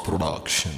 Production.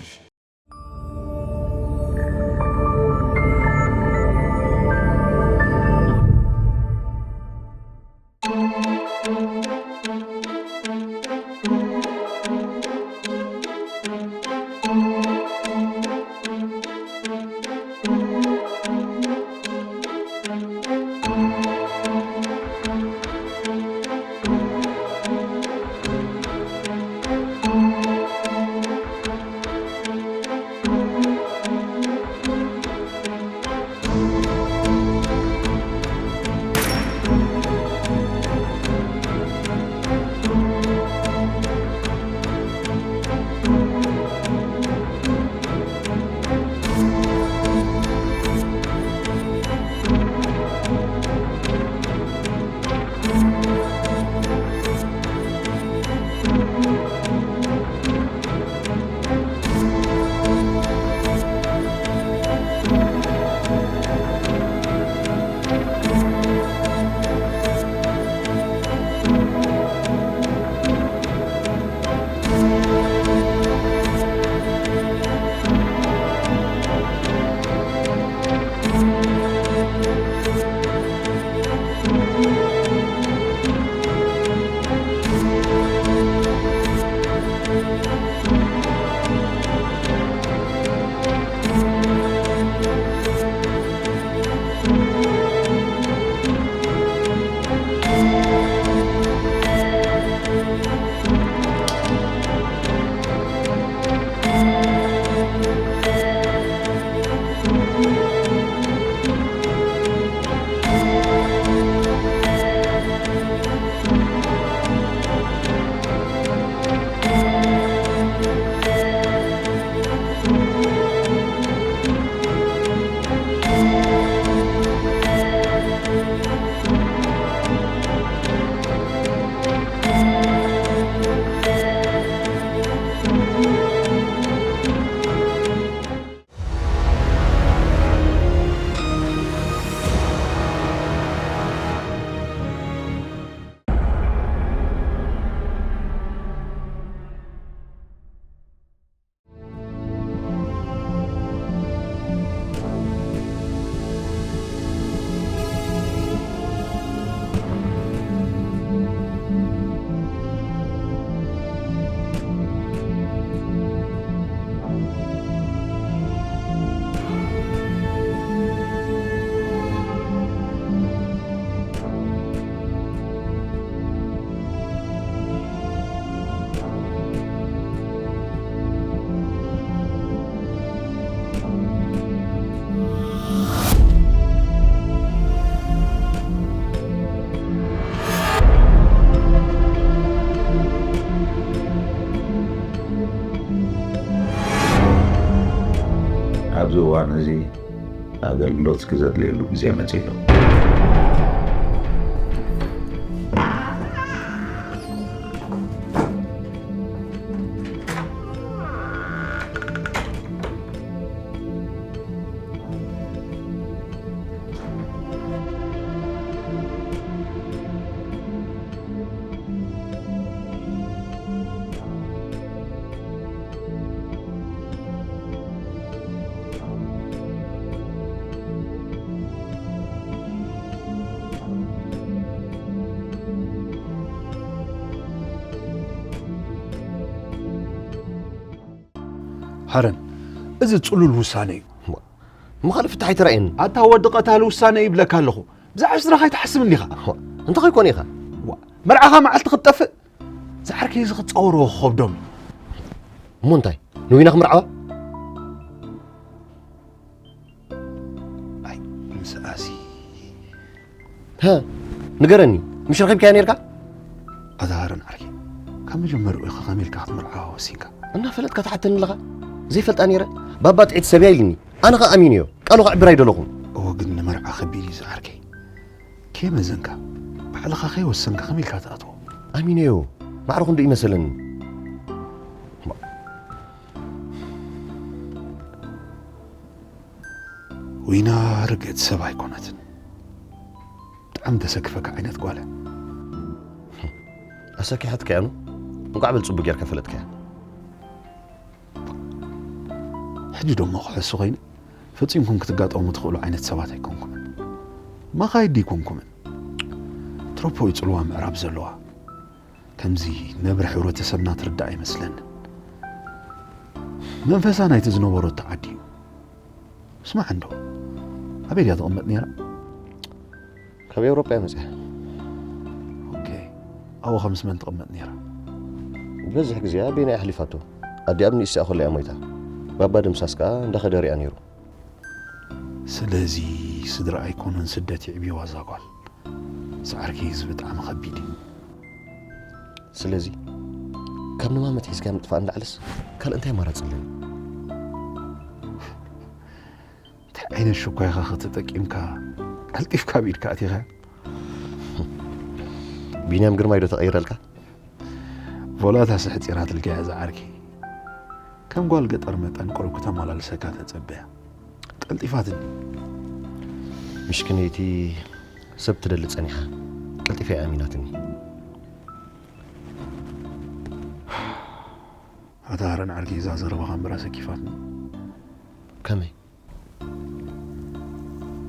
ኣብዚ እዋን እዚ ኣገልግሎትኪ ዘድልየሉ ግዜ መጺኡ። ሃረን፣ እዚ ጽሉል ውሳነ እዩ። እሞ፣ እሞ ካልእ ፍታሕ ኣይተራእየንን። ኣታ ወዲ ቀታሊ ውሳነ ይብለካ ኣለኹ። ብዛዕባ ስድራኻ ኣይትሓስብን ዲኻ? እሞ፣ እንታይ ኮይኮነ ኢኻ? ዋ፣ መርዓኻ መዓልቲ ክትጠፍእ፣ ዝዓርከይ እዚ ክጻወሮ ክኸብዶም እዩ። እሞ እንታይ? ንዊና ክምርዓዋ? ኣይ፣ ምስኣሲ። ሃ፣ ንገረኒ፣ ምሽ ረኺብካያ ነይርካ? ኣታ ሃረን ዓርከይ፣ ካብ መጀመርያኡ ኢኻ ከመይ ኢልካ ክትምርዓዋ ወሲንካ? እናፈለጥካ ትሓተኒ ኣለኻ? ዘይፈልጣ ነይረ? ባባ ጥዒት ሰብያ ኢልኒ። ኣነ ኸኣ ኣሚነዮ። ቃሉ ከዕብር ኣይደለኹን። እወ፣ ግን ንመርዓ ከቢድ እዩ ዝዓርከይ። ከየመዘንካ፣ ባዕልኻ ከይወሰንካ ከመይ ኢልካ ትኣትዎ? ኣሚነዮ። ማዕረ ክንዱ ይመሰለኒ። ዊና ርግእቲ ሰብ ኣይኮነትን። ብጣዕሚ ተሰክፈካ ዓይነት ጓል እያ። ኣሰኪሓትካያ ኑ? እንቋዕ በል ጽቡቅ ጌርካ ፈለጥካያ። ሕጂ ደሞ ክሕሱ ኮይኑ፣ ፈጺምኩም ክትጋጠሙ ትኽእሉ ዓይነት ሰባት ኣይኮንኩምን። መኻይድ ኣይኮንኩምን። ትሮፖ እዩ ጽልዋ ምዕራብ ዘለዋ። ከምዚ ነብሪ ሕብረተሰብና ትርዳእ ኣይመስለንን። መንፈሳ ናይቲ ዝነበሮ ተዓዲ እዩ። ስማዕ እንዶ፣ ኣበይ ድያ ትቕመጥ ነይራ? ካብ ኤውሮጳ እያ መጽያ። ኦኬ። ኣብኡ ምስ መን ትቕመጥ ነይራ? ዝበዝሕ ግዜኣ በይና እያ ኣሕሊፋቶ። ኣዲኣ ኣብ ንእሽተኣ ከሎ እያ ሞይታ። ባባ ደምሳስ ከኣ እንዳኸደ ሪኣ ነይሩ። ስለዚ ስድራ ኣይኮኑን ስደት ይዕብይዋ እዛ ጓል። ሰዓርከይ፣ እዚ ብጣዕሚ ከቢድ እዩ። ስለዚ ካብ ንማመት ሒዝካ ምጥፋእ ንላዕልስ ካልእ እንታይ ኣማራጺ ኣለኒ? እንታይ ዓይነት ሽኳይኻ ከተጠቂምካ ቀልጢፍካ ኣብ ኢድካ ኣቲኻ? ቢንያም ግርማይ ዶ ተቐይረልካ? ቮላታ ስሕፂራትልካ እያ ዝዓርከይ። ከም ጓል ገጠር መጠን ቁሩብ ክተመላልሰካ ተጸበያ። ቀልጢፋትኒ። ምሽክነይቲ ሰብ ትደሊ ጸኒሓ፣ ቀልጢፋ እያ ኣሚናትኒ። ኣታ ሃረን ዓርከይ፣ እዛ ዘረባኻ እምበር ኣሰኪፋትኒ። ከመይ?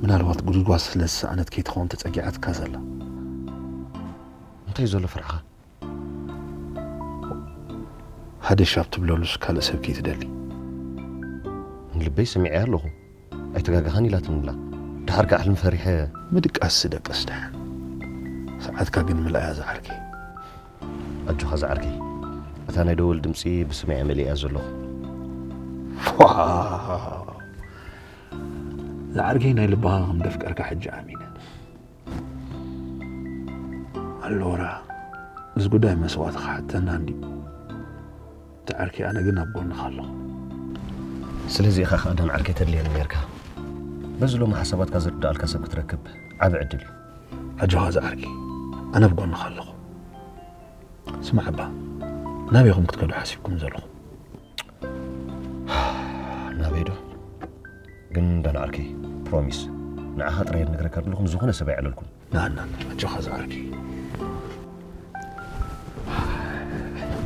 ምናልባት ጉድጓድ ስለ ዝሰኣነት ከይትኸውን ተጸጊዓትካ ዘላ። እንታይ እዩ ዘሎ ፍርሕኻ? ሃደሻብ ትብለሉስ ካልእ ሰብ ከይትደሊ? ንልበይ ሰሚዐያ ኣለኹ። ኣይተጋጋኻን ኢላትኒ ኣላ። ደሓር ከኣ ሕልሚ ፈሪሐ። ምድቃስ ደቅስ ደሓን። ሰዓትካ ግን ምልኣያ ዝዓርከይ። ኣጆኻ ዝዓርከይ። እታ ናይ ደወል ድምጺ ብስምዒ መሊእያ ዘለኹ። ዋው! ዝዓርከይ ናይ ልብኻ ከም ደፍቀርካ ሕጂ ኣሚነ። ኣሎራ፣ እዚ ጉዳይ መስዋእቲ ክሓተና እንድዩ። እቲ ዓርከይ ኣነ ግን ኣብ ጎንኻ ኣለኹ። ስለዚ ኢኻ ከኣ ደም ዓርከይ ተድልየኒ ኔርካ። በዚ ሎሚ ሓሳባትካ ዝርድኣልካ ሰብ ክትረክብ ዓቢ ዕድል እዩ። ኣጆኻ ዝዓርከይ፣ ኣነ ኣብ ጎንኻ ኣለኹ። ስማዕ እባ፣ ናበይ ኢኹም ክትከዱ ሓሲብኩም ዘለኹም? ናበይ ዶ? ግን ዳን ዓርከይ፣ ፕሮሚስ፣ ንዓኻ ጥራይ ዝነግረካ ዘለኹ ንዝኾነ ሰብ ኣይዕለልኩን። ናና፣ ኣጆኻ ዝዓርከይ።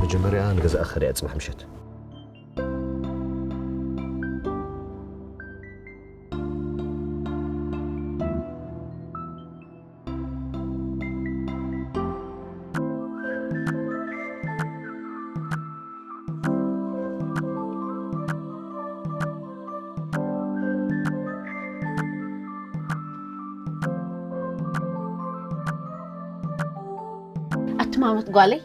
መጀመርያ ንገዛእ ክኸድ እየ ጽባሕ ምሸት። ኣትማመት ጓለይ።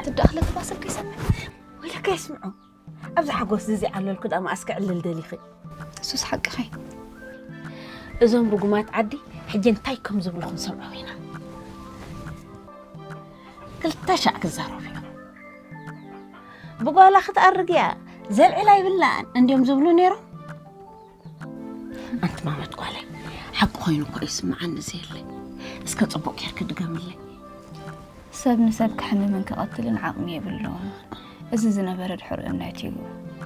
ትዳእኽለ ተባሰብ ከይሰምዕ። ወይለካ ይስምዑ። ኣብዚ ሓጎስ እዚ ዓለልኩ ደኣ መኣስ ክዕልል ደሊኺ? እሱስ ሓቅኺ። እዞም ርጉማት ዓዲ ሕጂ እንታይ ከም ዝብሉ ክንሰምዖም ኢና። ክልተ ሻዕ ክዛረቡ እዮም። ብጓላ ክትኣርግ እያ፣ ዘልዕላ ይብላን እንድዮም ዝብሉ ነይሮም። ኣንቲ ማመት ጓለይ፣ ሓቂ ኮይኑ እኮ ይስምዓኒ ዘየለ። እስከ ጽቡቕ ጌርኪ ድገምለይ። ሰብ ንሰብ ከሕምምን ከቐትልን ዓቕሚ የብሉን። እዚ ዝነበረ ድሑር እምነት እዩ።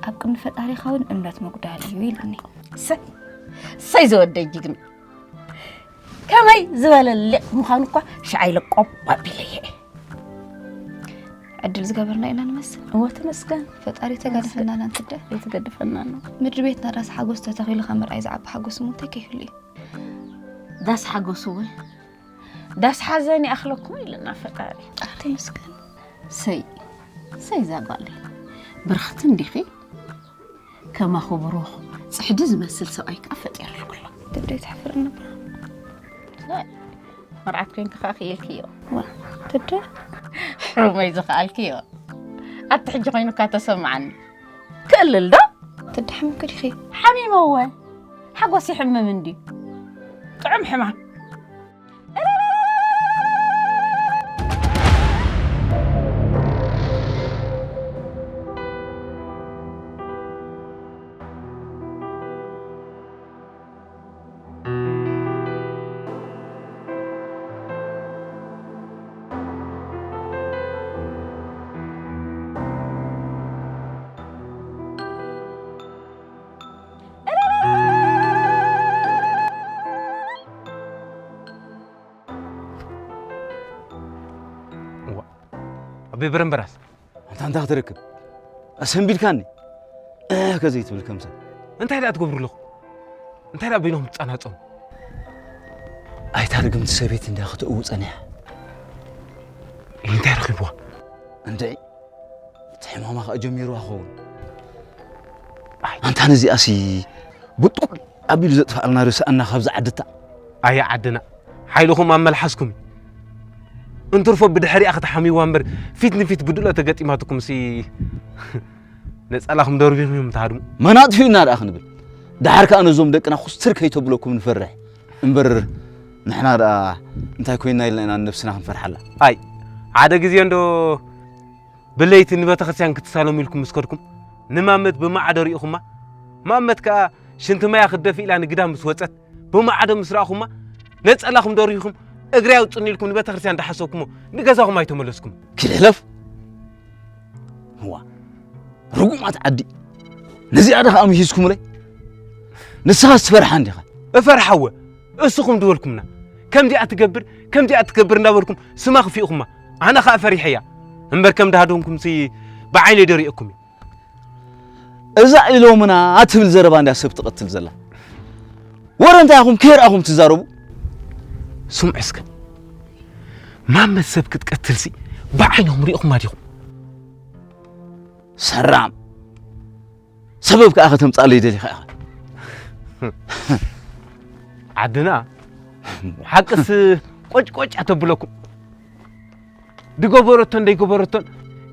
ኣብ ቅድሚ ፈጣሪኻ እውን እምነት ምጉዳል እዩ ኢሉኒ። እሰይ፣ እሰይ ዝወደይ ጅግና። ከመይ ዝበለ ሊቕ ምዃኑ እኳ ሽዓ ኢለ ቆብ ኣቢለየ። ዕድል ዝገበርና ኢና ንመስል። እወ ተመስገን። ፈጣሪ ተጋደፈና ናንትደ። ኣይትገድፈና ነው። ምድሪ ቤትና ዳስ ሓጎስ ተተኺሉ ካብ ምርኣይ ዝዓቢ ሓጎስ እሞ እንታይ ከይህሉ እዩ? ዳስ ሓጎስ እወ። ዳስ ሓዘን ይኣኽለኩም ኢልና ፈጣሪ። ኣቲ ምስክን። ሰይ፣ ሰይ እዛ ጓለይ። ብርኽቲ እንዲኺ? ከማኹ ብሩኽ፣ ጽሕዲ ዝመስል ሰብኣይ ከኣ ፈጢርልኩ ኣሎ። ትብደይ ትሕፍርን እባ። ሰይ፣ መርዓት ኮይንኪ ከኣ ክኢልክዮ። ዋ፣ ትደ? ሕሩመይ ዝኸኣልክዮ። ኣብቲ ሕጂ ኮይኑካ ተሰምዓኒ። ክእልል ዶ? ትደ ሓሚምኪ ዲኺ? ሓሚመ እወ። ሓጎስ ይሕምም እንድዩ። ጥዑም ሕማም። ብበረምበራስ ኣንታ እንታይ ክትረክብ? ኣሰንቢድካኒ። እህ፣ ከዘይትብል ከም ሰብ። እንታይ ደኣ ትገብሩ ኣለኹም? እንታይ ደኣ በይንኹም ትጸናጸኑ? ኣይታ ርግምቲ ሰበይቲ እንድያ ክትእው ጸኒሓ። እንታይ ረኺብዋ? እንድዒ፣ እቲ ሕማማ ከኣ ጀሚርዋ ክኸውን። ኣይ። ኣንታ ነዚኣሲ ብጥቁል ኣቢሉ ዘጥፍኣልና ዶ ሰኣና ካብዛ ዓድታ። ኣየ ዓድና፣ ሓይልኹም ኣብ መልሓስኩም እዩ። እንትርፎ ብድሕሪኣ ክትሓምይዋ እምበር፣ ፊት ንፊት ብድሎ ተገጢማትኩምሲ፣ ነጸላኹም ደርቢኹም እዮም ትሃድሙ። መን ኣጥፊኡና ደኣ ክንብል? ደሓር ከኣ ነዞም ደቅና ኩስትር ከይተብለኩም ንፈርሕ እምበር፣ ንሕና ደኣ እንታይ ኮይንና ኢልና ኢና ንነብስና ክንፈርሓላ? ኣይ፣ ሓደ ግዜ እንዶ ብለይቲ ንቤተክርስትያን ክትሳለሙ ኢልኩም ምስ ከድኩም፣ ንማመት ብማዕዶ ርኢኹማ። ማመት ከኣ ሽንቲ ማያ ክትደፊ ኢላ ንግዳ ምስ ወጸት፣ ብማዕዶ ምስ ረኣኹማ፣ ነጸላኹም ደሪኹም፣ እግሪ ኣውጽኒ ኢልኩም ንቤተክርስትያን እንዳሓሰብኩሞ፣ ንገዛኹም ኣይተመለስኩም። ኪድ ሕለፍ። እዋ፣ ርጉማት ዓዲ። ነዚኣ ደኣ ከኣ ምሂዝኩምለይ? ንስኻስ ትፈርሓ እንዲኻ? እፈርሓወ። እስኹም ድበልኩምና። ከምዚኣ ትገብር፣ ከምዚኣ ትገብር እንዳበልኩም ስማ ክፊእኹማ። ኣነ ኸኣ ፈሪሐያ። እምበር ከም ድሃደንኩምሲ ብዓይነይ ደሪኤኩም እዩ። እዛ ኢሎምና ትብል ዘረባ እንድያ ሰብ ትቐትል ዘላ። ወረ እንታይ ኢኹም ከይረኣኹም ትዛረቡ? ስምዑ እስከ። ማመት ሰብ ክትቀትልሲ ብዓይንኹም ሪኢኹማ ዲኹም? ሰራም። ሰበብ ከኣ ከተምጻለይ ደሊኻ ኢኻ። ዓድና ሓቅስ ቆጭ ቆጭ ኣተብለኩም። ድገበረቶን ደይገበረቶን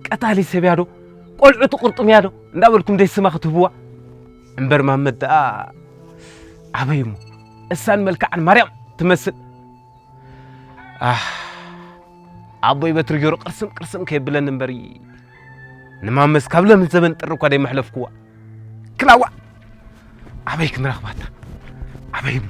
ቀታሊ ሰብ እያ ዶ፣ ቆልዑ ትቕርጥም እያ ዶ እንዳበልኩም ደይ ስማ ክትህብዋ። እምበር ማመት ደኣ ኣበይ እሞ፣ እሳን መልክዓን ማርያም ትመስል። ኣህ፣ ኣቦይ በትሪ ገይሩ ቅርስም ቅርስም ከየብለኒ እምበሪ፣ ንማመስ ካብ ለምን ዘበን ጥሪ እኳ ደይመሕለፍክዋ። ክላዋ! ኣበይ ክንረኽባታ? ኣበይ እሞ?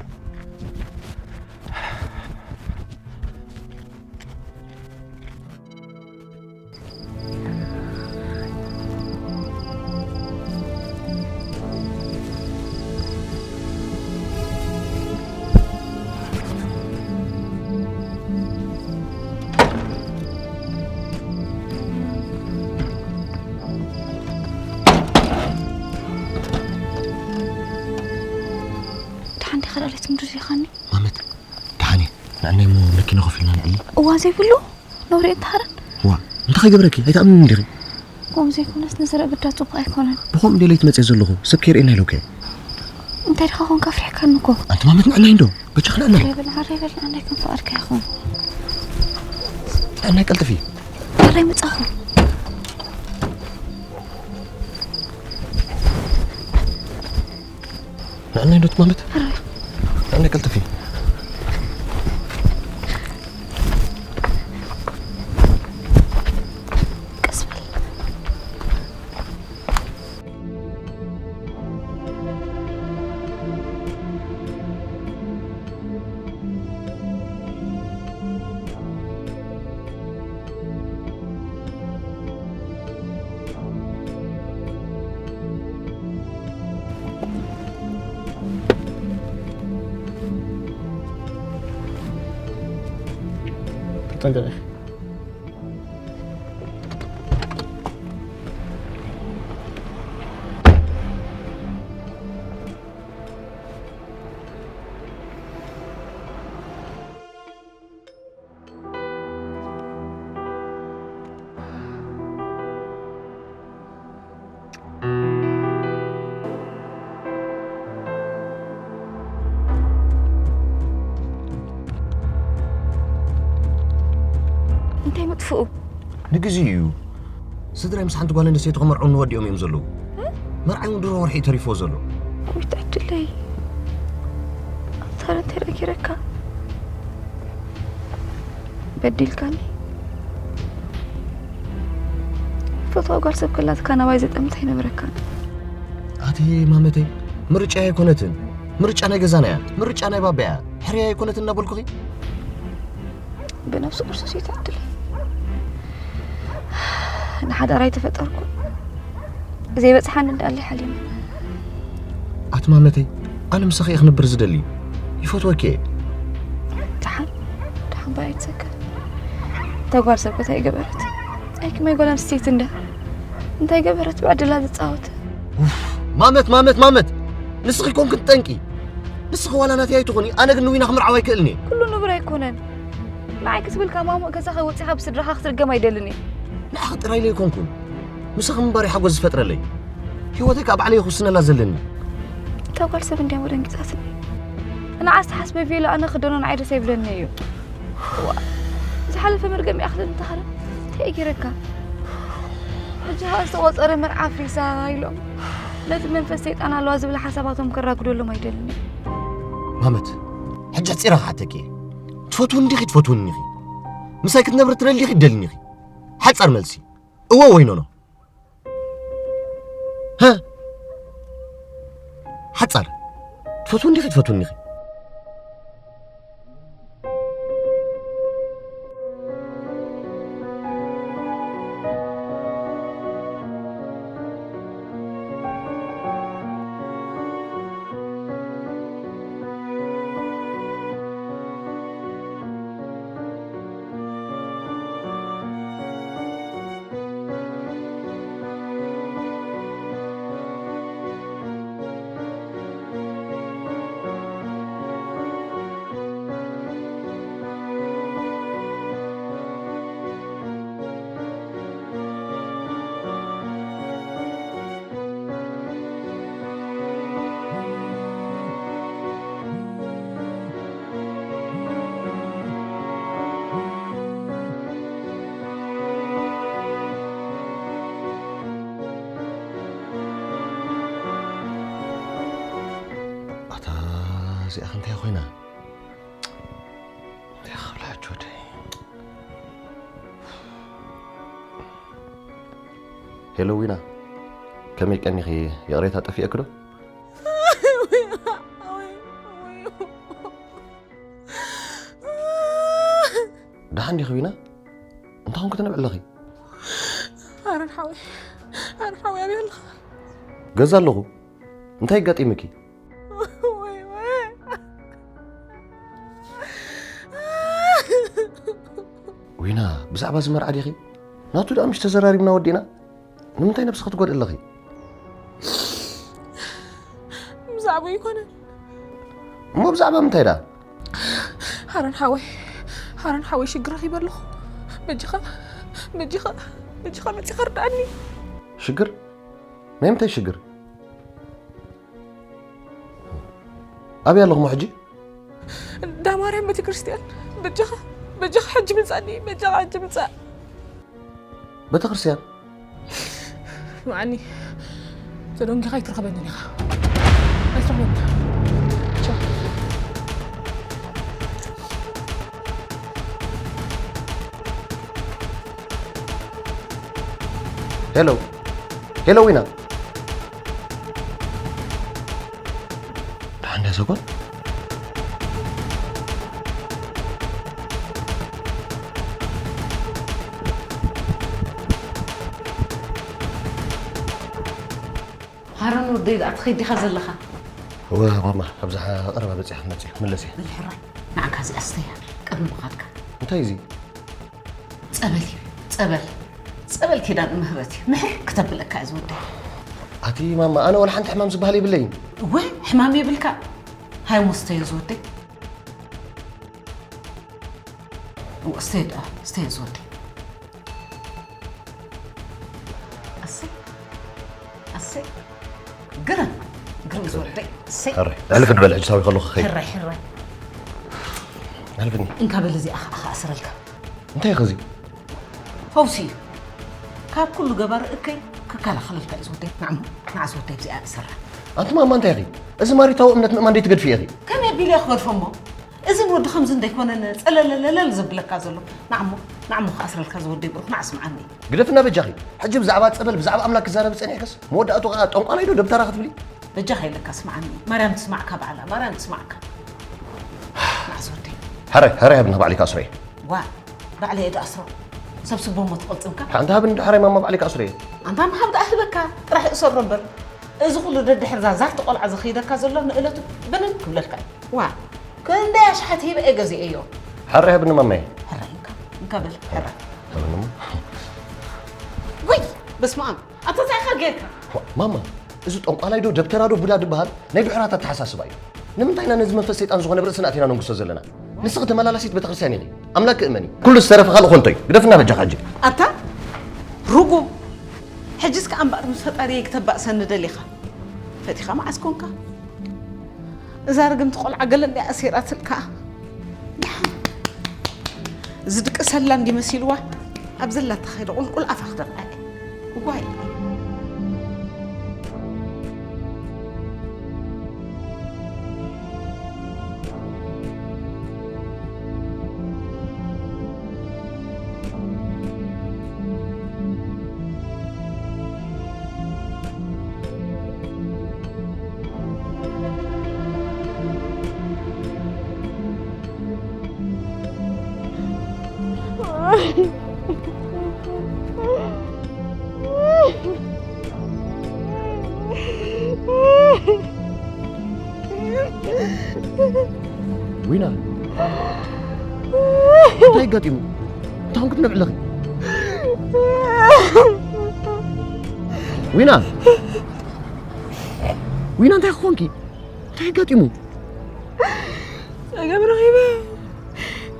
ደሓን ዲኻ ዳሌት ምድር ኢኻኒ? ማመት፣ ደሓን እየ። ንዕናይ እሞ መኪና ኮፍ ኢልና ንዕሊ። እዋ ዘይብሉ? ነውሪ እንተሃረን? ዋ፣ እንታይ ከይገብረኪ? ኣይትኣምንን ዲኺ? ከምኡ ዘይኮነስ ንዝርኢ ብዳ ጽቡቕ ኣይኮነን። ብኸምኡ እንደ ለይቲ መጽየ ዘለኹ፣ ሰብ ከይርእየና ኢለውከ። እንታይ ድኻ ኾንካ ኣፍሪሕካኒ እኮ። ኣንቲ ማመት ንዕናይ እንዶ፣ በጃ ክንዕናይ። ዓረይ በል፣ ዓረይ በል፣ ንዕናይ ከም ፍቓድካ ይኹን። ንዕናይ ቀልጥፊ። ዓረይ መጻኹ። ንዕናይ እንዶ ትማመት። ዓረይ። ንዕናይ ቀልጥፊ። ቀስ በል። ተጠንቀቂ። እንታይ መጥፍኡ? ንግዜኡ እዩ። ስድራይ ምስ ሓንቲ ጓል ኣንስተይቲ ክመርዑ ንወዲኦም እዮም ዘለዉ። መርዓይ እውን ድሮ ወርሒ እዩ ተሪፍዎ ዘሎ። ወይ ትዕድለይ። ኣንታ እንታይ ደኣ ገይረካ? በዲልካኒ። ፈትዋ ጓል ሰብ ከላትካ ናባይ ዘጠምት ኣይነበረካን። ኣቲ ማመተይ፣ ምርጫ ኣይኮነትን። ምርጫ ናይ ገዛና እያ። ምርጫ ናይ ባባ እያ። ሕርያ ኣይኮነትን እናበልኩኺ? ብነብሲ ቁርሱስ እዩ ትዕድለይ። ንሓዳር ኣይተፈጠርኩ። ዘይበጽሓኒ እንዳለ ሓሊመ። ኣቲ ማመተይ፣ ኣነ ምሳኺ እየ ክነብር ዝደሊ። ይፈትወኪ እየ። ደሓን፣ ደሓን እባ ኣይትሰከፍ። እታ ጓል ሰብ ከ እንታይ ገበረት? ኣይ ከመይ ጓል ኣንስተይቲ እንደ እንታይ ገበረት ብዕድላ ዝጻወት። ማመት ማመት ማመት፣ ንስኺ ኮንክን ጠንቂ። ንስኺ ዋላ ናተይ ኣይትኾኒ፣ ኣነ ግን ንዊና ክምርዓው ኣይክእልን እየ። ኩሉ ንቡር ኣይኮነን። ንዓይ ክትብል ካብ ማሙእ ገዛኻ ወጺኻ ብስድራኻ ክትርገም ኣይደልን እየ። ንዓኺ ጥራይ ኢለ ኣይኮንኩን፣ ምሳኺ ምንባር እዩ ሓጎስ ዝፈጥረለይ። ህይወተይ ከዓ ባዕለይ እየ ክውስነላ ዘለኒ። እታ ጓል ሰብ እንድያ ወደንጊጻትኒ። ንዓ ዝተሓስበ ቬሎ ኣነ ክደኖ ንዓይ ደስ ኣይብለኒ እዩ። እዋ፣ ዝሓለፈ መርገም ይኣኽለኒ ተኻለ። እንታይ ገይረካ? ሕጂ ኸኣ ዝተቖጸረ መርዓ ኣፍሪሳ ኢሎም ነቲ መንፈስ ሰይጣን ኣለዋ ዝብል ሓሳባቶም ከራግደሎም ኣይደልን። ማመት፣ ሕጂ ሕጺረ ክሓተኪ እየ። ትፈትውኒ ዲኺ ትፈትውኒ ኢኺ? ምሳይ ክትነብሪ ትደሊ ዲኺ ትደልኒ ኢኺ? ሓጻር መልሲ፣ እወ ወይ ኖኖ? ሀ? ሓጻር፣ ትፈትውኒ ዲኺ ትፈትውኒ ኢኺ? ኣታ እዚኣ ከ እንታይ ኮይና? እንታይ ክብላ ሕጂ ወደይ? ሄሎ ዊና፣ ከመይ ቀኒኺ? ይቕሬታ ጠፊኤኪ ዶ? ደሓን ዲኺ ዊና? እንታይ ኮንኪ ትነብዒ ኣለኺ? ኣረን ሓወይ፣ ኣረን ሓወይ ኣበይ ኣለኻ? ገዛ ኣለኹ። እንታይ ኣጋጢምኪ? ወይ ወይ። ዊና፣ ብዛዕባ እዚ መርዓ ዲኺ? ናቱ ደኣ ምሽ ተዘራሪብና ወዲእና? ንምንታይ ነብስኺ ትጎድኢ ኣለኺ? ብዛዕባ ኣይኮነን። እሞ ብዛዕባ ምንታይ ደኣ? ሃረን ሓወይ፣ ሃረን ሓወይ ሽግር ረኺበ ኣለኹ። በጃኻ፣ በጃኻ፣ በጃኻ መጺኻ ርድኣኒ። ሽግር? ናይ ምንታይ ሽግር? ኣበይ ኣለኹሞ ሕጂ? እንዳ ማርያም ቤተክርስትያን። በጃኻ፣ በጃኻ ሕጂ ምጻኒ፣ በጃኻ ሕጂ ምጻእ። ቤተክርስትያን? መዓኒ፣ ተደንጊኻ ኣይትረኸበንን ኢኻ። ኣይትረኸበንን። ቻው። ሄሎ፣ ሄሎ ዊና። ደሓን ድያ እዛ ጓል? ሃረን ወደይ ደኣ ትኸይድ ዲኻ ዘለኻ? እወ ማማ፣ ኣብዛ ቀረባ በጺሐ ክመጽእ እየ፣ ክምለስ እየ። በል ሕራይ፣ ንዓካ እዚኣ ስተያ፣ ቅድሚ ምኻድካ። እንታይ እዚ? ጸበል እዩ፣ ጸበል። ጸበል ኪዳነ ምህረት እዩ፣ ምሕር ክተብለካ እያ ዝወደይ። ኣቲ ማማ፣ ኣነ ወላ ሓንቲ ሕማም ዝበሃል የብለይን። እወ፣ ሕማም የብልካ። ሃይ እሞ ስተዮ ዝወደይ። እወ፣ ስተዮ ደኣ፣ ስተዮ ዝወደይ። ኣሰይ፣ ኣሰይ። ግርም፣ ግርም ዝወደይ። ኣሰይ። ሕራይ፣ ሕልፍ ንበል፣ ሕጂ ሳዊ ከለኹ ክኸይድ። ሕራይ፣ ሕራይ። ሕልፍኒ። እንካ በል እዚኣ ኸዓ ክኣስረልካ። እንታይ ኢኺ እዚ? ፈውሲ እዩ። ካብ ኩሉ ገባሪ እከይ ክከላኸለልካ እዩ ዝወደይ። ንዓሞ፣ ንዓ ዝወደይ፣ ኣብዚኣ እሰራ። ኣንቲ ማማ እንታይ ኢኺ? እዚ ማሪታዊ እምነት ምእማን ደይትገድፊ ኢኺ። ከመይ ኣቢለ እየ ክገድፎ እሞ? እዚ ንወዲ ከምዚ እንደይኮነ ጸለለለለል ዘብለካ ዘሎ። ንዓሞ፣ ንዓሞ ክኣስረልካ ዝወደይ ብሩኽ፣ ንዓ ስምዓኒ። ግደፍና በጃኺ። ሕጂ ብዛዕባ ጸበል፣ ብዛዕባ ኣምላክ ክዛረብ ጸኒሕክስ፣ መወዳእቱ ኸኣ ጠንቋላይ ዶ ደብተራ ክትብሊ? በጃኻ ኢለካ ስምዓኒ። ማርያም ትስማዕካ ባዕላ፣ ማርያም ትስማዕካ። ንዓ ዝወደይ። ሕራይ፣ ሕራይ ሃብኒ ባዕለይ ክኣስሮ እየ። ዋእ፣ ባዕለይ እየ ዝኣስሮ። ሰብ ስቦ እሞ ትቕልጽምካ? ሓንቲ ሃብኒ ዶ ሕራይ ማማ ባዕለይ ክኣስሮ እየ። ኣንታ ምሃብ ደኣ ህበካ፣ ጥራሕ እሰሮ እምበር። እዚ ኩሉ ደድሕርዛ ዛርቲ ቆልዓ ዝኸይደካ ዘሎ ንእለቱ ብንን ክብለልካ እዩ። ዋእ፣ ክንደይ ኣሽሓት ሂበ እየ ገዚኤዮ። ሕራይ ሃብኒ ማማየ። ሕራይ እንካ፣ እንካ በል፣ ሕራይ። ሃብኒ እሞ። በስመ ኣብ ኣታ እንታይ ኢኻ ጌርካ? ዋ፣ ማማ፣ እዚ ጠንቋላይ ዶ ደብተራ ዶ ቡዳ ድበሃል ናይ ድሑራት ኣተሓሳስባ እዩ። ንምንታይ ኢና ነዚ መንፈስ ሰይጣን ዝኾነ ብርእስና ኣቲና ነንግሶ ዘለና? ንስኺ ተመላላሲት ቤተክርስትያን ኢኺ። ኣምላክ እመኒ። ኩሉ ዝተረፈ ካልእ ኮንቶ እዩ። ግደፍና በጃኻ ሕጂ። ኣታ ርጉም፣ ሕጅስ ከኣ እምበኣር ምስ ፈጣሪየይ ክተባእሰኒ ደሊኻ? ፈቲኻ መዓስ ኮንካ? እዛ ርግምቲ ቆልዓ ገለ እንድያ ኣሲራትልካ። ደሓን ዝድቅሰላ እንዲ መሲልዋ ኣብ ዘላታ ከይደ ቁልቁል ኣፋ ክደርብዓ እየ። እዋይ። ዊና፣ እንታይ ገጢሙ? እንታይ ኾንኪ ትነብዒ ኣለኺ? ዊና! ዊና፣ እንታይ ኾንኪ? እንታይ ገጢሙ? ጸገም ረኺበ።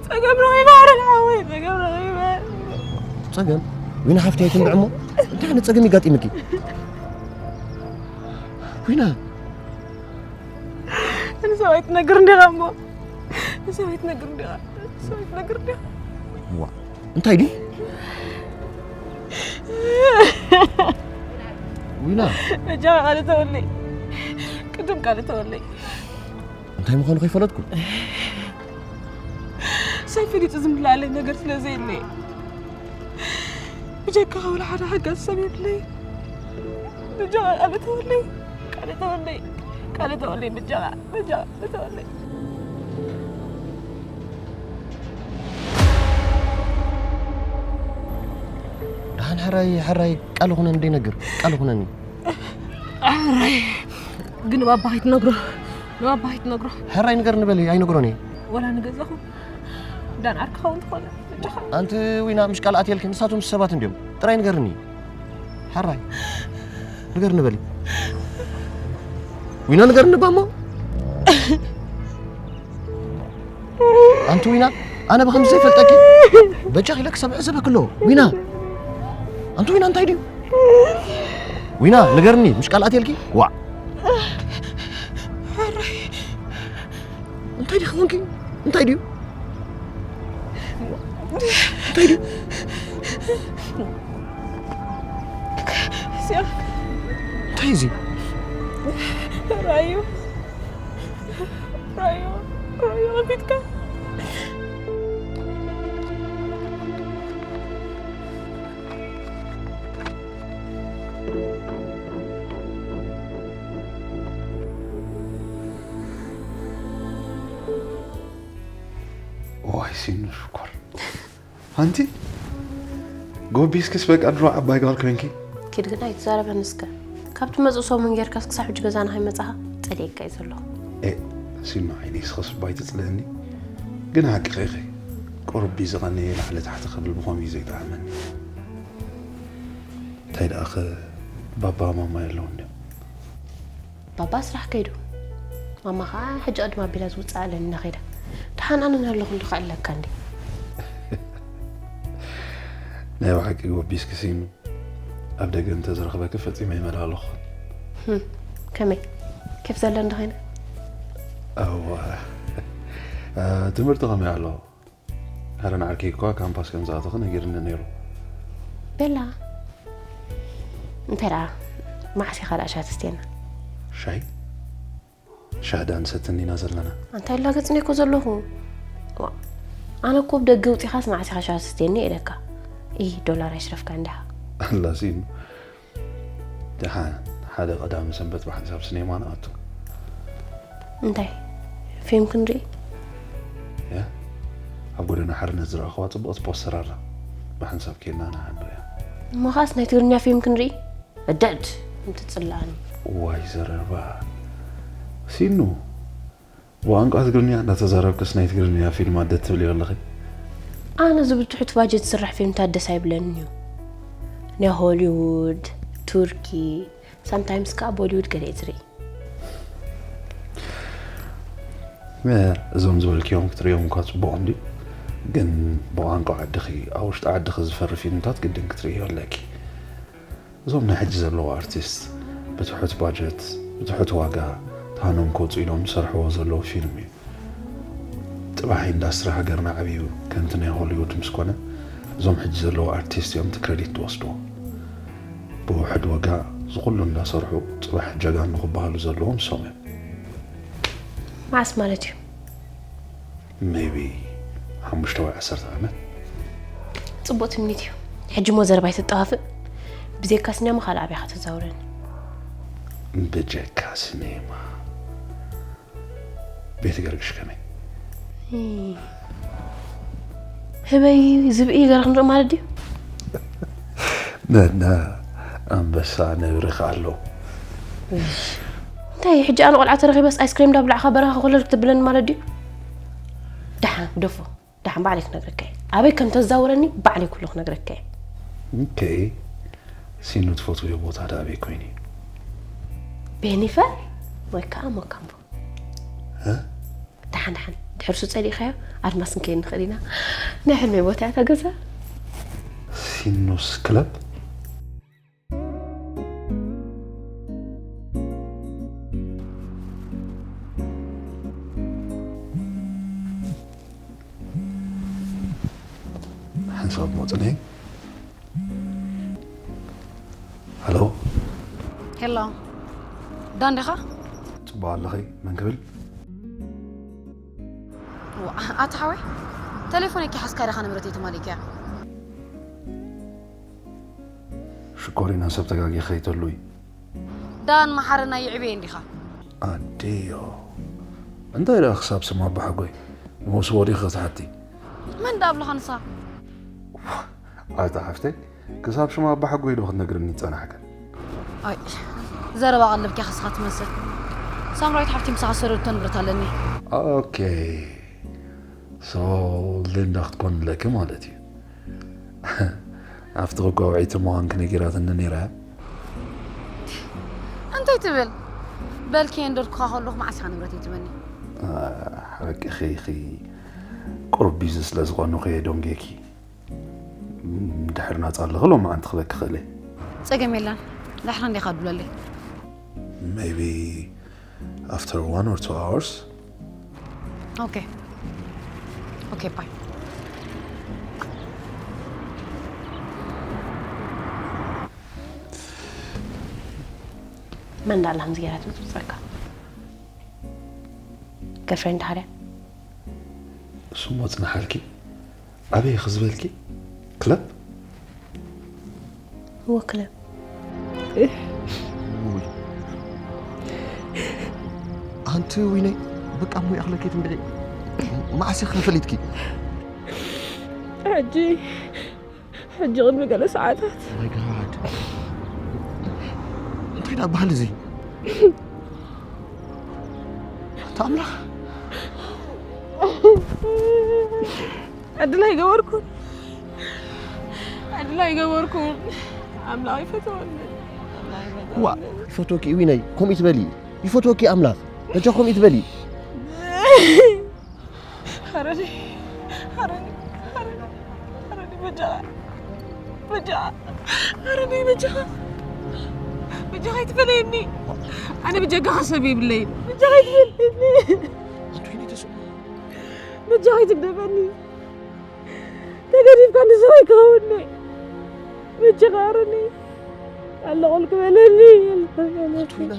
ጸገም ረኺበ፣ ኣረን ሓወይ፣ ጸገም ረኺበ። ጸገም? ዊና ሓፍተይ፣ ኣይትንብዒ እሞ። እንታይ ዓይነት ጸገም ይጋጢምኪ? ዊና! ንሰብ ኣይትነግር እንዲኻ እሞ። ንሰብ ኣይትነግር እንዲኻ። ንሰብ ኣይትነግር እንዲኻ። ዋ፣ እንታይ ድዩ? ዊና! በጃኻ ቃል እተወለይ። ቅድም ቃል እተወለይ። እንታይ ምዃኑ ከይፈለጥኩ? ሰብ ፈሊጡ ዝምላለይ ነገር ስለ ዘየለየ። ብጀካኻ ወላ ሓደ ሓጋዚ ሰብ የብለይ። በጃኻ ቃል እተወለይ። ቃል እተወለይ። ቃል እተወለይ በጃኻ። በጃኻ ቃል እተወለይ። ደሓን ሕራይ፣ ሕራይ፣ ቃል ኹነኒ ደይነግር፣ ቃል ኹነኒ። ሕራይ፣ ግን ንባባ ከይትነግሮ፣ ንባባ ከይትነግሮ። ሕራይ ንገርኒ በሊ፣ ኣይነግሮን እየ። ወላ ንገዛኹም፣ ዳን ዓርኪ ኸውን ትኾነ፣ በጃኻ። ኣንቲ ዊና፣ ምሽ ቃል ኣትየልኪ፣ ንሳቶም ሰባት እንድዮም። ጥራይ ንገርኒ። ሕራይ፣ ንገርኒ በሊ። ዊና፣ ንገርኒ ባሞ። ኣንቲ ዊና፣ ኣነ ብኸምዚ ዘይፈልጠኪ በጃኺ ኢለ ክሰምዕ ዘበኪ ኣለዎ። ዊና፣ ኣንቲ ዊና፣ እንታይ ድዩ? ዊና፣ ንገርኒ፣ ምሽ ቃል ኣትየልኪ? ዋዕ። እንታይ ድዩ ኾንኪ? እንታይ ድዩ? እንታይ ድዩ? እንታይ እዚ? ራዩ፣ ራዩ፣ ራዩ፣ ከፊትካ። ዋይ ሲኑ ሽኮር። ኣንቲ ጎቢስክስ በቃ ድሮ ዓባይ ጓል ኮይንኪ። ኪድ ግን ኣይትዛረበኒ እስከ። ካብቲ መጽእ ሰሙን ጌርካስ ክሳብ ሕጂ ገዛና ከይመጻኻ ጸሊኤካ እዩ ዘለኹ። ኤ፣ ሲኑ ዓይነይ ስኸስ እባ ኣይትጽልእኒ። ግን ሓቅኺ ኢኺ። ቁሩብ እዩ ዝቐነየ ላዕሊ ታሕቲ ክብል ብኸምኡ እዩ ዘይጠዓመኒ። እንታይ ደኣ ኸ ባባ ማማ የለውን ድዮም? ባባ ስራሕ ከይዱ። ማማ ኸዓ ሕጂ ቅድሚ ኣቢላ ዝውፅእ ኣለኒ እናኸይዳ። ደሓን ኣነ እናለኹ እንዶ ክዕለካ እንዲ። ናይ ብሓቂ ጎቢስኪ ሲኑ። ኣብ ደገ እንተዝረኽበኪ ፈጺመ ይመላለኹ። ህም፣ ከመይ? ኬፍ ዘለኒ ዶ ኾይነ? እዋ። እ፣ ትምህርቲ ከመይ ኣሎ? ኣረ ንዓርከይ እኳ ካምፓስ ከም ዝኣተኹ ነጊርኒ ነይሩ። ቤላ፣ እንታይ ደኣ፣ መዓስ ኢኻ ደኣ ሻሂ ተስትየና? ሻሂ? ሻሂ ደኣ ንሰቲ እንዲና ዘለና። ኣንታ ይላገጽኒ እኮ ዘለኹ። ዋ፣ ኣነ እኮ ብደገ ውጺኻስ መዓስ ኢኻ ሻሂ ተስትየኒ ኢለካ። ኢሂ፣ ዶላር ኣይሽረፍካ እንዲኻ። ኣላ ሲኑ። ደሓን ሓደ ቀዳሚ ሰንበት ብሓንሳብ ስኔማ ንኣቱ። እንታይ? ፊልም ክንርኢ? ያ፣ ኣብ ጎደና ሓርነት ዝረኣኽዋ ጽብቕቲ ፖስተር ኣላ። ብሓንሳብ ኬድና ንዓ ንሪኣ። እሞ ኸኣስ ናይ ትግርኛ ፊልም ክንርኢ? እደድ፣ እንትጽላእኒ። ዋይ ዘረባ። ሲኑ፣ ብቋንቋ ትግርኛ እንዳተዛረብክስ ናይ ትግርኛ ፊልም ኣደ ትብሊ ኣለኺ? ኣነ እዚ ብትሑት ባጀት ዝስራሕ ፊልምታት ደስ ኣይብለንን እዩ። ናይ ሆሊውድ፣ ቱርኪ፣ ሳምታይምስ ከዓ ቦሊውድ ገለ እየ ዝርኢ። እዞም ዝበልክዮም ክትርእዮም እኳ ፅቡቕ እንድዩ፣ ግን ብቋንቋ ዓድኺ ኣብ ውሽጢ ዓድኺ ዝፈሪ ፊልምታት ግድን ክትርእዮ ኣለኪ። እዞም ናይ ሕጂ ዘለዉ ኣርቲስት ብትሑት ባጀት ብትሑት ዋጋ ተሃኖም ክወፁ ኢሎም ዝሰርሕዎ ዘለዉ ፊልም እዩ። ጥባሕ ኢንዳስትሪ ሃገርና ዓብዩ ከምቲ ናይ ሆሊውድ ምስ ኮነ እዞም ሕጂ ዘለዉ ኣርቲስት እዮም እቲ ክረዲት ዝወስድዎ። ብውሕድ ዋጋ ዝኹሉ እንዳሰርሑ ፅባሕ ጀጋኑ ክበሃሉ ዘለዎም ንሶም እዮም። መዓስ ማለት እዩ? ሜቢ ሓሙሽተ ወይ ዓሰርተ ዓመት። ፅቡቅ ትምኒት እዩ። ሕጂ ሞ ዘረባ ኣይተጠዋፍእ። ብዘይካ ሲነማ ካልእ ኣበይ ኢኻ ተዛውረኒ? ብጀካ ሲኔማ ቤት ገርግሽ ከመይ? ህበይ ዝብኢ ገረ ክንርኢ ማለት ድዩ? ነና ኣንበሳ ነብሪ ከ ኣሎ። እንታይ ሕጂ ኣነ ቆልዓ ተረኺበስ ኣይስክሬም እንዳብላዕካ በረኻ ኮለል ክትብለኒ ማለት ድዩ? ደሓን ደፎ፣ ደሓን ባዕለይ ክነግረካ እየ። ኣበይ ከም ተዛውረኒ ባዕለይ ኩሉ ክነግረካ እየ። ኦኬ። ሲኑ ትፈትውዮ ቦታ ዳ ኣበይ ኮይኑ? ቤኒፈር ወይ ከዓ ሞካምቦ። ደሓን ደሓን ድሕርሱ ፀሊእካዮ ኣድማስ ንከይድ ንኽእል ኢና። ናይ ሕልመይ ቦታ እያ እታ ገዛ። ሲኑስ ክለብ። ሓንሳብ ሞፅኒ። ሃሎ። ሄሎ፣ ዳን ዲኻ? ፅቡቕ ኣለኺ? መን ክብል? ዋእ፣ ኣታ ሓወይ፣ ተሌፎነይ ከይሓዝካ ዲኻ ንብረተይ ተማሊእካያ? ሽኮሪና፣ ሰብ ተጋጊ ከይተሉይ። ዳን መሓረና ይዕብየ እንዲኻ። ኣዴዮ፣ እንታይ ደኣ ክሳብ ስም ኣባሓጎይ ንመውስቦ ዲኺ ክትሓቲ? መን ደኣ ኣብልኻ ንሳ? ኣታ ሓፍተይ፣ ክሳብ ሽም ኣባሓጎይ ዶ ክትነግርኒ ጸናሕክን? ኣይ፣ ዘረባ ቀለብኪ ከስኻ ትመስል። ሳምራዊት ሓፍቲ ምሳኻ ዝሰደድቶ ንብረት ኣለኒ። ኦኬ፣ ሶ ሊንዳ ክትኮን ኣለኪ ማለት እዩ። ኣብቲ ክጓውዒቲ ምዃንኪ ነጊራትኒ ነይራ እያ። እንታይ ትብል? በልኪ የንደድኩኻ ከለኹ መዓስ ኢኻ ንብረተይ ትበኒ? ሓቂ ኺኺ ቁሩብ ቢዚ ስለ ዝኾንኹ እየ ደንጊየኪ። ድሕሪ ናጻ ኣለኺ ሎማዓንቲ ክበኪ ክእል እየ። ጸገም የለን። ዳሕራ እንዲኻ ድውለለይ። ሜይቢ after one or two hours. ኦኬ ኦኬ ባይ። መን ዳኣ ኣላ ከምዚ ገይራ ትብፅብፀካ? ገርፍሬንድ ድሓር እያ? እሱሞ ፅንሓልኪ። ኣበይ ኢኺ ዝበልኪ? ክለብ? እወ ክለብ። ኣንቲ ዊነይ በቃ እሞ ይኣኽለኪ ትንድዒ። መዓስ ኢኺ ፈሊጥኪ? ሕጂ ሕጂ ቅድሚ ገለ ሰዓታት። ማይ ጋድ፣ እንታይ ዳ ባህል እዚ? ኣታ ኣምላኽ። ዕድል ኣይገበርኩን፣ ዕድል ኣይገበርኩን። ኣምላኽ ይፈትወኒ። ዋ፣ ይፈትወኪ ዊነይ፣ ከምኡ ትበሊ። ይፈትወኪ ኣምላኽ፣ በጃ ከምኡ ትበሊ። ሓረኒ፣ ሓረኒ፣ ሓረኒ፣ ሓረኒ፣ በጃኻ፣ በጃኻ፣ ሓረኒ፣ በጃኻ፣ በጃኻ ኣይትፈለየኒ። ኣነ ብጀጋኻ ሰብ የብለይን። በጃኻ ኣይትፈለየኒ። ኣንቱ ይኔ ተስእሞ። በጃኻ ኣይትግደፈኒ። ተገዲፍካ ንሰብ ኣይክኸውኒ። በጃኻ ሓረኒ። ኣለኹልኪ በለኒ። ኣንቱ ይና።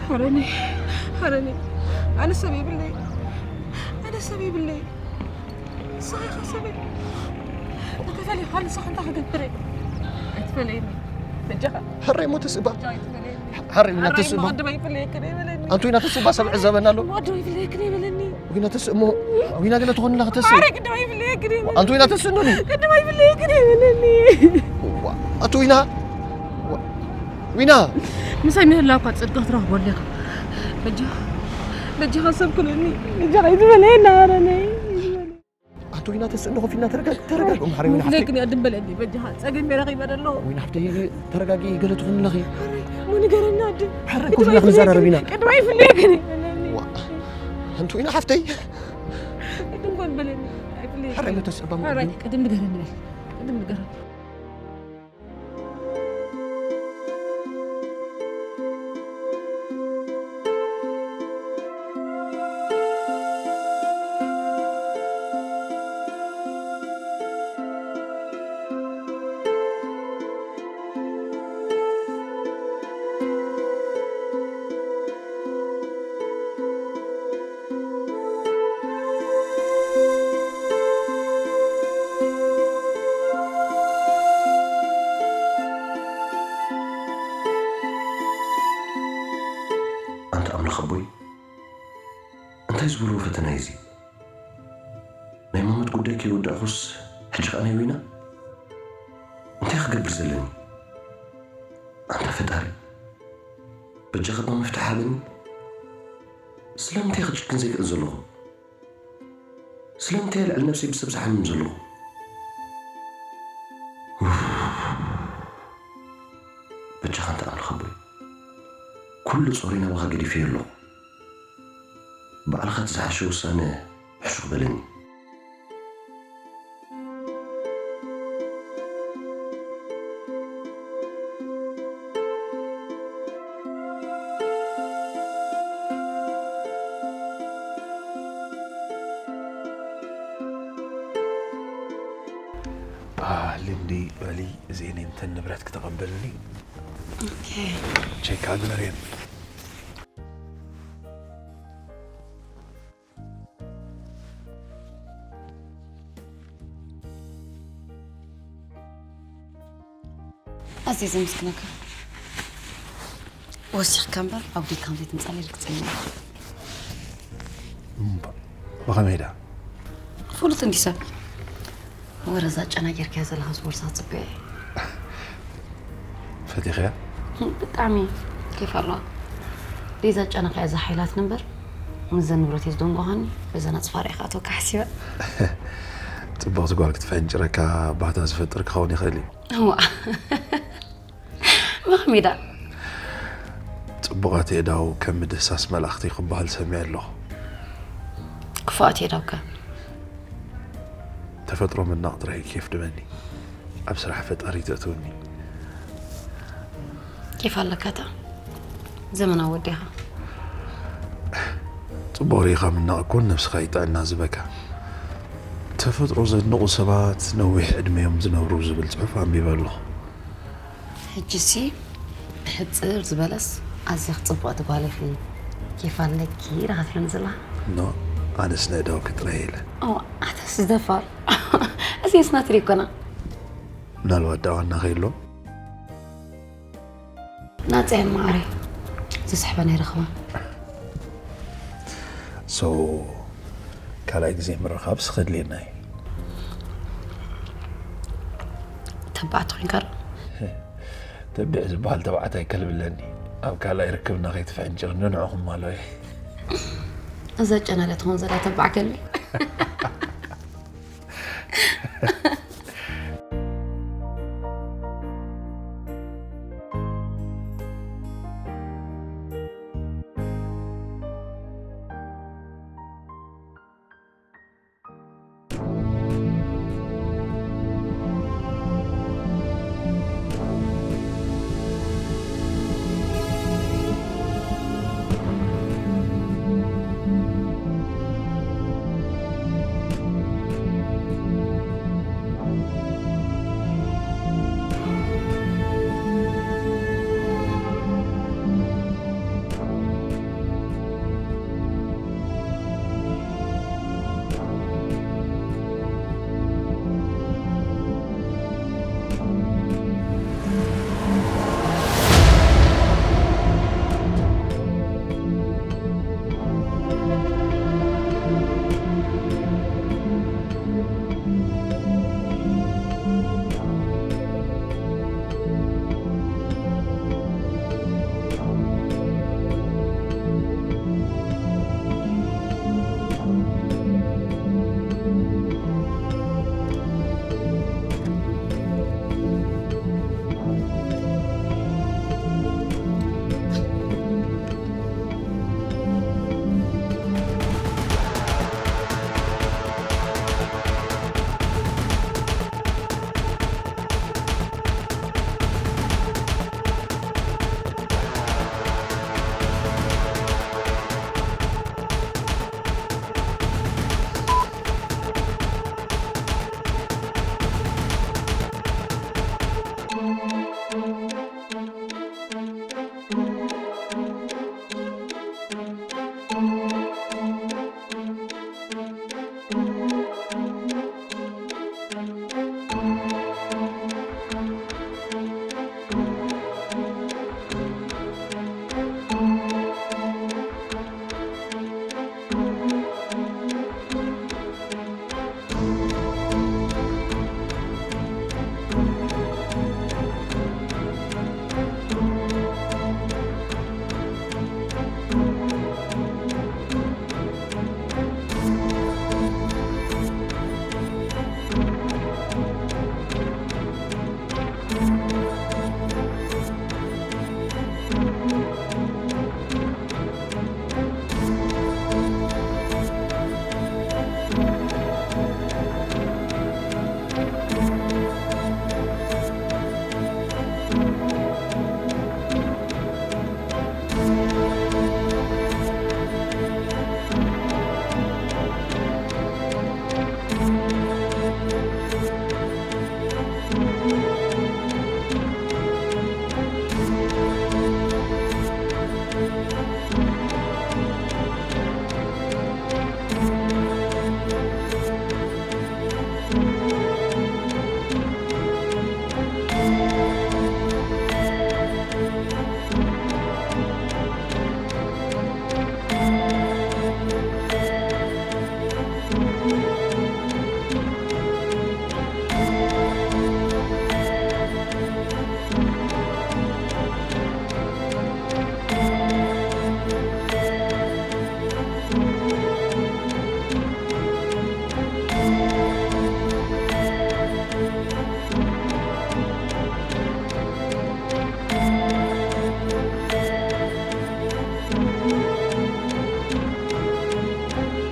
ሓረኒ፣ ሓረኒ። ኣነ ሰብ የብለይ። ኣነ ሰብ የብለይ። ንስኻ ኢኻ ሰበይ። እንተፈሊኻ ንስኻ እንታይ ክገብር እየ? ኣይትፈለየኒ። በጃኻ። ሕረይ ሞ ተስእባ። በጃኻ ኣይትፈለየኒ። ሕረይ ዊና ሕረይ ተስእባ። እሞ ወዲ ኣይፍለየክን ኣይበለኒ። ኣንቱ ዊና ተስእባ ሰብ ዕዘበና ኣሎ። ወዲ ኣይፍለየክን ኣይበለኒ። ዊና ተስእሞ። ዊና ገለ ትኾንላ ከተስእ። ሕረይ ቅድም ኣይፍለየክን ኣይበለኒ። ኣንቱ ዊና ተስእኖኒ። ቅድም ኣይፍለየክን ኣይበለኒ። ዋ፣ ኣቱ ዊና። ዋ፣ ዊና። ምሳይ ምህላውካ ጽድቂ ክትረኽበሉ ኢኻ። በጃኻ፣ በጃኻ ሰብ ኩነኒ። በጃኻ ኣይትበለየና፣ ሓረነይ። ቶይና ተስእንዶ ኮፊልና ተረጋግ ተረጋግ። እም ሓረይ ወይና ሓፍተይ። ፍለግን እያ ድበለኒ በጃኻ ጸገም ሜራ ከይበደሎ። ወይና ሓፍተይ ተረጋጊ ገለ ትኹን ኣለኺ። ሞ ንገረና ኣደ። ሓረይ ኮፊልና ክንዛረብ ኢና። ቅድማ ይፍለግን። ዋ። ኣንቲ ወይና ሓፍተይ። ቅድም ኮን በለኒ። ኣይፍለግን። ሓረይ መተስ እባ ሓረይ ቅድም ንገረኒ በል። ቅድም ንገረኒ። ኣንታ ኣምላኽ ኣቦይ፣ እንታይ ዝበልዎ ፈተና እዩ እዚ? ናይ ማመት ጉዳይ ከይወዳእኹስ ሕጂ ከኣ ናይ ዊና? እንታይ ክገብር ዘለኒ? ኣንታ ፈጣሪ፣ በጃኻ እባ መፍትሒ ሃበኒ። ስለምንታይ ክጭክን ዘይክእል ዘለኹ? ስለምንታይ ልዕሊ ነብሰይ ብሰብ ዝሓምም ዘለኹ? በጃኻ እንተ ኣምላኽ ኣቦይ፣ ኩሉ ጾረይ ናባኻ ገዲፈዮ ኣለኹ። ባዕልኻ እቲ ዝሓሸ ውሳነ ሕሹኽ በለኒ። ሊንዲ በሊ እዚኤን እንተን ንብረት ክተቐበልኒ ቼክ ኣግበርየን። ኣዝየ ዘመስግነካ። ወሲኽካ እምበር ኣብ ዱካን ዘይትምጻለይ ርግጸኛ እየ። እምባ ብኸመይ ዳ? ፍሉጥ እንዲ ሰብ ወረዛ ጨና ጌርካያ ዘለኻስ ቦርሳ ክጽበዮ እየ። ፈቲኽያ? ብጣዕሚ ኬፍ ኣለዋ። ዴዛ ጨና ከያ ዝሓይላትኒ እምበር ምስዘን ንብረት እየ ዝደንጎኻኒ በዘን ኣጽፋር እየ ክኣትወካ ሓሲበ። ጽብቕቲ ጓል ክትፈንጭረካ ባህታ ዝፈጥር ክኸውን ይኽእል እዩ። እዋ ብኸመይ ዳ? ጽቡቓት የእዳው ከም ምድህሳስ መላእኽቲ ክበሃል ሰሚዐ ኣለኹ። ክፉኣት የእዳውከ? ተፈጥሮ ምድናቕ ጥራይ እዩ ኬፍ ድበኒ። ኣብ ስራሕ ፈጣሪ ተእትውኒ። ኬፍ ኣለካ እታ ዘመናዊ ወዲ ኢኻ። ጽቡቕ ርኢኻ ምድናቕ እኮ ንነብስኻ እዩ ጥዕና ዝህበካ። ተፈጥሮ ዘድንቑ ሰባት ነዊሕ ዕድመ እዮም ዝነብሩ ዝብል ጽሑፍ ኣንቢበ ኣለኹ። ሕጂሲ ብሕጽር ዝበለስ ኣዝኺ ጽብቕቲ ጓል ኢኺ፣ ኬፍ ኣለኪ ኢኻ ትብለኒ ዘለኻ። ኖ ኣነስ ነእዳውኪ ጥራይ ኢለ። ኦ ኣታስ ደፋር። እዚስ ናትሪ ኣይኮና። ምናልባት ዳ ዋና ከይሎ ናጽ እየን መዓረይ። ዝስሕበን ኣይረኽባን። ሶ ካልኣይ ግዜ ምርኻብስ ከድልየና እዩ። ተባዕቲ ኮንካ ዶ? ተቢዕ ዝበሃል ተባዕታይ ከልብለኒ ኣብ ካልኣይ ርክብና ከይትፍሕንጭርኒ ንዕኹም ማለወ። እዛ ጨና ዶ ትኾን ዘላ ተባዕ ከልቢ?